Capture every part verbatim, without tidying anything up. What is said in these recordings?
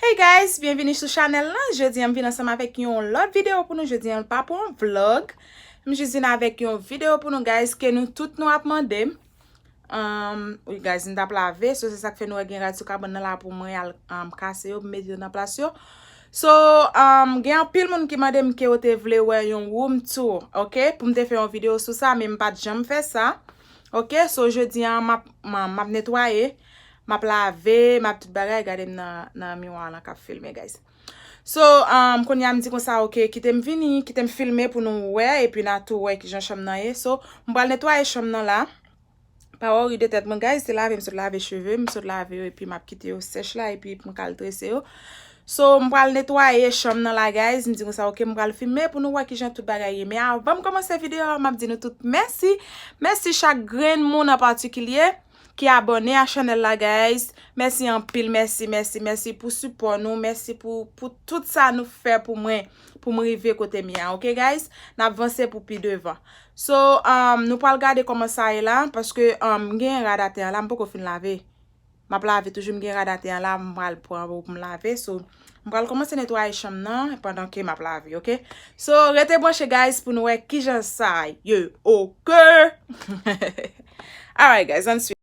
Hey guys, byenvini sou chanèl lan. Jodi a m vin ansanm avèk yon lòt videyo pou nou. Jodi a m pa pou yon vlog. M jis vin avèk yon videyo pou nou guys ke nou tout nou ap mande m. Um, wi guys, m t ap lave, so se sa k fè nou wè gen rad sou kabann nan la pou mwen al um, kase yo, pou mete yo nan plas yo. So, um, gen anpil moun ki mande m ke yo te vle wè yon room tour, ok? Pou m te fè yon videyo sou sa, men m pa t janm fè sa. Ok, so jodi a m ap, m, m ap netwaye, m ap lave, m ap tout bagay, gade m nan, nan miwa lan k ap filme, guys. So, um, kounye a m di konsa, ok, kite m vini, kite m filme pou nou wè, epi n a tou wè kijan chanm nan ye. So, m pral netwaye chanm nan la. Pa wori de tèt mwen, guys, se lave m sot lave cheve m, sot lave yo, epi m ap kite yo sèch la, epi pou m ka al trese yo. So, m pral netwaye chanm nan la, guys. M di konsa, ok, m pral filme pou nou wè kijan tout bagay ye. Men avan m kòmanse videyo a, m ap di nou tout mèsi. Mèsi chak grenn moun an patikilye ki abòne a chanèl la, guys. Mèsi anpil, mèsi, mèsi, mèsi pou sipò nou. Mèsi pou, pou tout sa nou fè pou mwen, pou m rive kote m ye a, ok, guys? N ap vanse pou pi devan. So, um, nou pral gade kòman sa ye la, paske um, m gen rad atè a la, m poko fin lave. M ap lave toujou, m gen rad atè a la, m pral pran pou m lave. So, m pral kòmanse netwaye chanm nan pandan ke m ap lave, ok? So, rete branche, guys, pou nou wè kijan sa ye, ok? Alright, guys, ann swiv.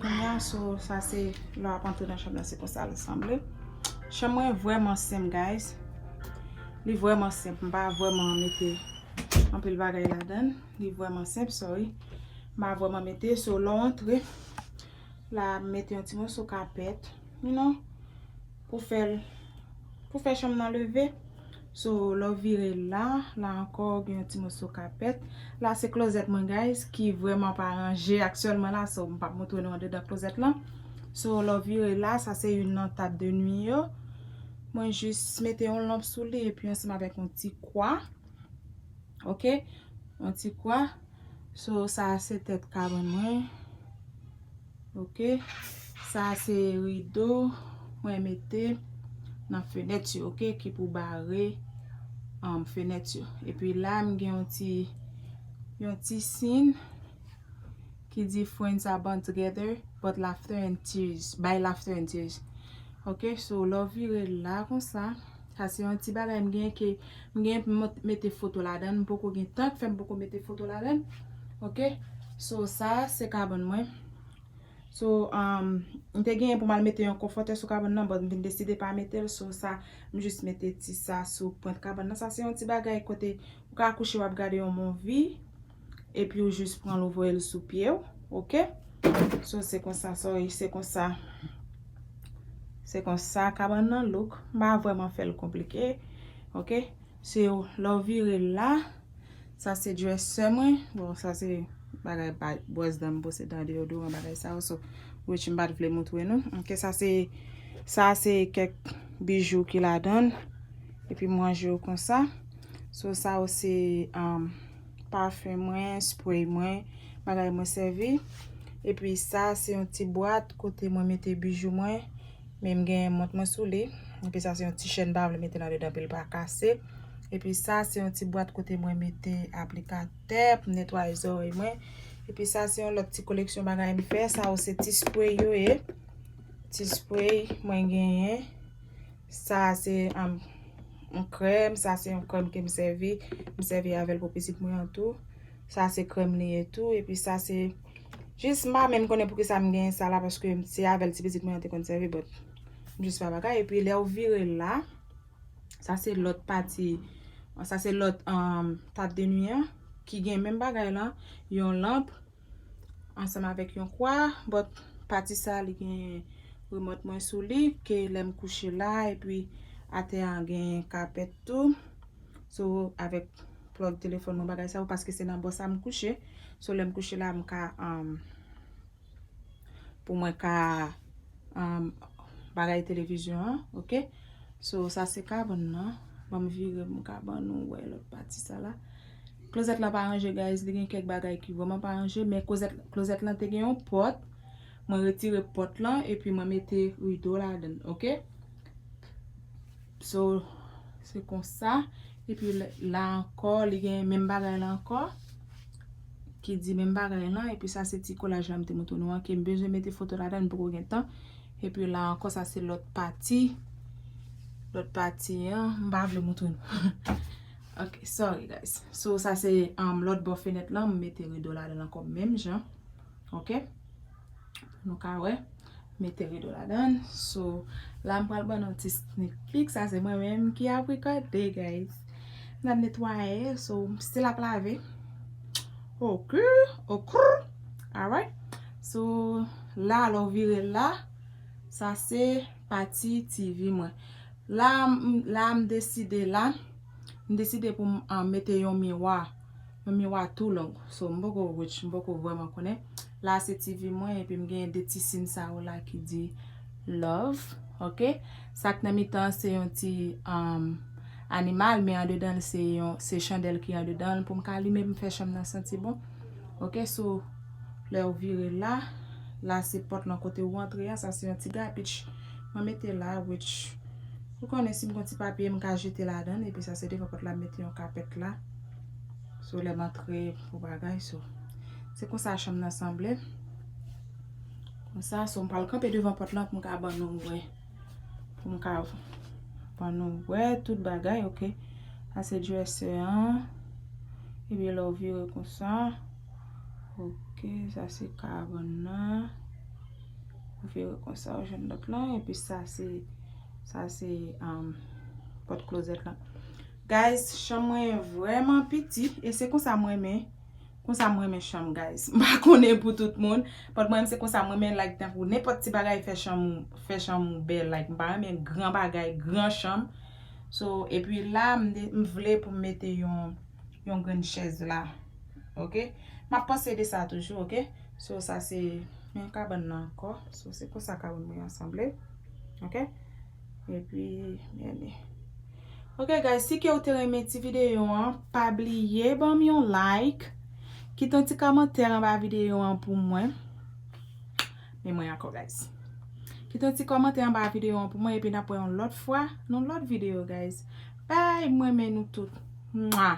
Kounye a, so, sa se lè w ap antre nan chanm nan, se konsa l sanble. Chanm mwen vrèman senp, guys. Li vrèman senp. M pa vrèman mete anpil bagay ladan l. Li vrèman senp, sorry. M pa vrèman mete. So, lè w antre, la, m mete yon ti moso kapèt, you know, pou fè l, pou fè chanm nan leve. So, lè w vire la, la ankò, gen yon ti moso kapèt. La, se klozèt mwen, guys, ki vrèman pa ranje aktyèlman la. So, m p ap montre nou andedan klozèt lan. So, lè w vire la, sa se youn nan tab de nwi yo. Mwen jis mete yon lanp sou li epi ansanm avèk yon ti kwa. Oke? Yon ti kwa. So, sa a se tèt kabann mwen. Oke? Sa a se rido mwen mete nan fenèt yo, oke? Ki pou bare, um, fenèt yo. Epi la, m gen yon ti, yon ti siy ki di Friends are bound together, but laughter and tears, by laughter and tears. Oke, so lè w vire la konsa, sa se yon ti bagay m gen ke, m gen pou m mete foto ladan l, m poko gen tan k fè m poko mete foto ladan l. Oke, so sa se kabann mwen. So, um, m te genyen pou m al mete yon konfòtè sou kabann nan, but m vin deside pa mete l. So sa, m jis mete ti sa sou pwent kabann nan. Sa se yon ti bagay kote ou ka kouche w ap gade yon movie, epi ou jis pran l ou voye l sou pye w, oke? So se konsa, sorry, se konsa. Se konsa kabann nan look. M pa vrèman fè l konplike, oke? Se lè w vire la, sa se dresser mwen. Bon, sa se bagay ba-, bròs dan m, bwòs dan, deyodoran, bagay sa yo. So, which m pa t vle montre nou. Oke, sa se, sa se kèk bijou ki ladan l. Epi m ranje yo konsa. So, sa yo se, um, pafen mwen, spray mwen, bagay mwen sèvi. Epi sa se yon ti bwat kote mwen mete bijou mwen. Men m gen mont mwen sou li. Epi sa se yon ti chèn, m pa vle mete l andedan pou l pa kase. Epi sa se yon ti bwat kote mwen mete aplikatè pou m netwaye zòrèy mwen. Epi sa se yon lòt ti koleksyon bagay m fè. Sa yo se ti spray yo ye. Ti spray mwen genyen. Sa se, um, yon krèm. Sa se yon krèm ke m sèvi. M sèvi avè l pou pitit mwen an tou. Sa se krèm li ye tou. Epi sa se jis, m pa menm konnen poukisa m genyen sa la, paske se avè l ti pitit mwen an te konn sèvi, but m jis pa bagay. Epi lè w vire la, sa se lòt pati, sa se lòt, um, tab de nwi an, ki gen menm bagay lan, yon lanp, ansanm avèk yon kwa, but pati sa li gen remòt mwen sou li, ke lè m kouche la, epi atè a gen kapèt tou. So, avèk plug telefòn mwen, bagay sa yo, paske se nan bò sa m kouche. So, lè m kouche la, m ka, um, pou mwen ka, um, bagay televizyon an, oke? So, sa se kabann nan. Ban m vire pou m ka ban nou wè lòt pati sa la. Klozèt lan pa ranje, guys. Li gen kèk bagay ki vrèman pa ranje, men klozèt, klozèt lan te gen yon pòt. Mwen retire pòt lan, epi mwen mete rido ladan l, oke? So, se konsa. Epi la, la ankò, li gen menm bagay la ankò. Ki di menm bagay lan. Epi sa se ti kolaj la m te montre nou an, ke m bezwen mete foto ladan l, m poko gen tan. Epi la ankò, sa se lòt pati. Lòt pati an, m pa vle montre nou. Ok, sorry guys. So, sa se, um, lòt bò fenèt lan, m mete rido ladan l ankò menm jan. Ok? Nou ka wè, mete rido ladan l. So, la m pral ban nou ti sneak peek. Sa se mwen menm ki ap rekòde, guys. M ap netwaye, so, m still ap lave. Ok, ok. Alright. So, la, lè w vire la, sa se pati T V mwen. La, m, la, m deside la, m deside pou m, ah, mete yon miwa, yon miwa tou long. So, m poko, which, m poko vrèman konnen. La, se T V mwen, epi m gen de ti siy sa yo la ki di love, ok? Sa k nan mitan an, se yon ti, um, animal, men andedan l, se yon, se chandèl ki andedan l. Pou m ka limen, pou m fè chanm nan santi bon. Ok, so, lè w vire la, la se pòt lan kote w antre a, sa se yon ti garbage. Mwen mete la, which, ou konnen si m gon ti papye, m ka jete ladan l, epi sa se devan pòt la, m mete yon kapèt la. So, lè m antre pou bagay, so. Se konsa chanm nan sanble. Konsa, so, m pral kanpe devan pòt lan pou m ka ban nou wè. Pou m ka ban nou wè tout bagay, ok. Sa se dresser an. Epi lè w vire konsa. Ok, sa se kabann nan. Vire konsa, ou jwenn lòt lan, epi sa se, sa se um, pòt klozèt lan. Guys, chanm mwen vrèman piti, e se konsa mwen renmen, konsa mwen renmen chanm, guys. M pa konnen pou tout moun, but mwen menm se konsa mwen renmen, like, tankou nenpòt ti bagay fè chanm, fè chanm ou bèl, like, m pa renmen gran bagay, gran chanm. So, epi la, m de- m vle pou m mete yon, yon grenn chèz la. Ok? M ap panse de sa toujou, ok? So, sa se men kabann nan ankò. So, se konsa kabann mwen an sanble. Ok? Epi, men li. Ok, guys, si ke ou te renmen ti videyo an, pa bliye ban m yon like. Kite yon ti kòmantè anba videyo an pou mwen. Men mwen ankò, guys. Kite yon ti kòmantè anba videyo an pou mwen, epi n ap wè yon lòt fwa nan lòt videyo, guys. Bye, mwen renmen nou tout. Mwa.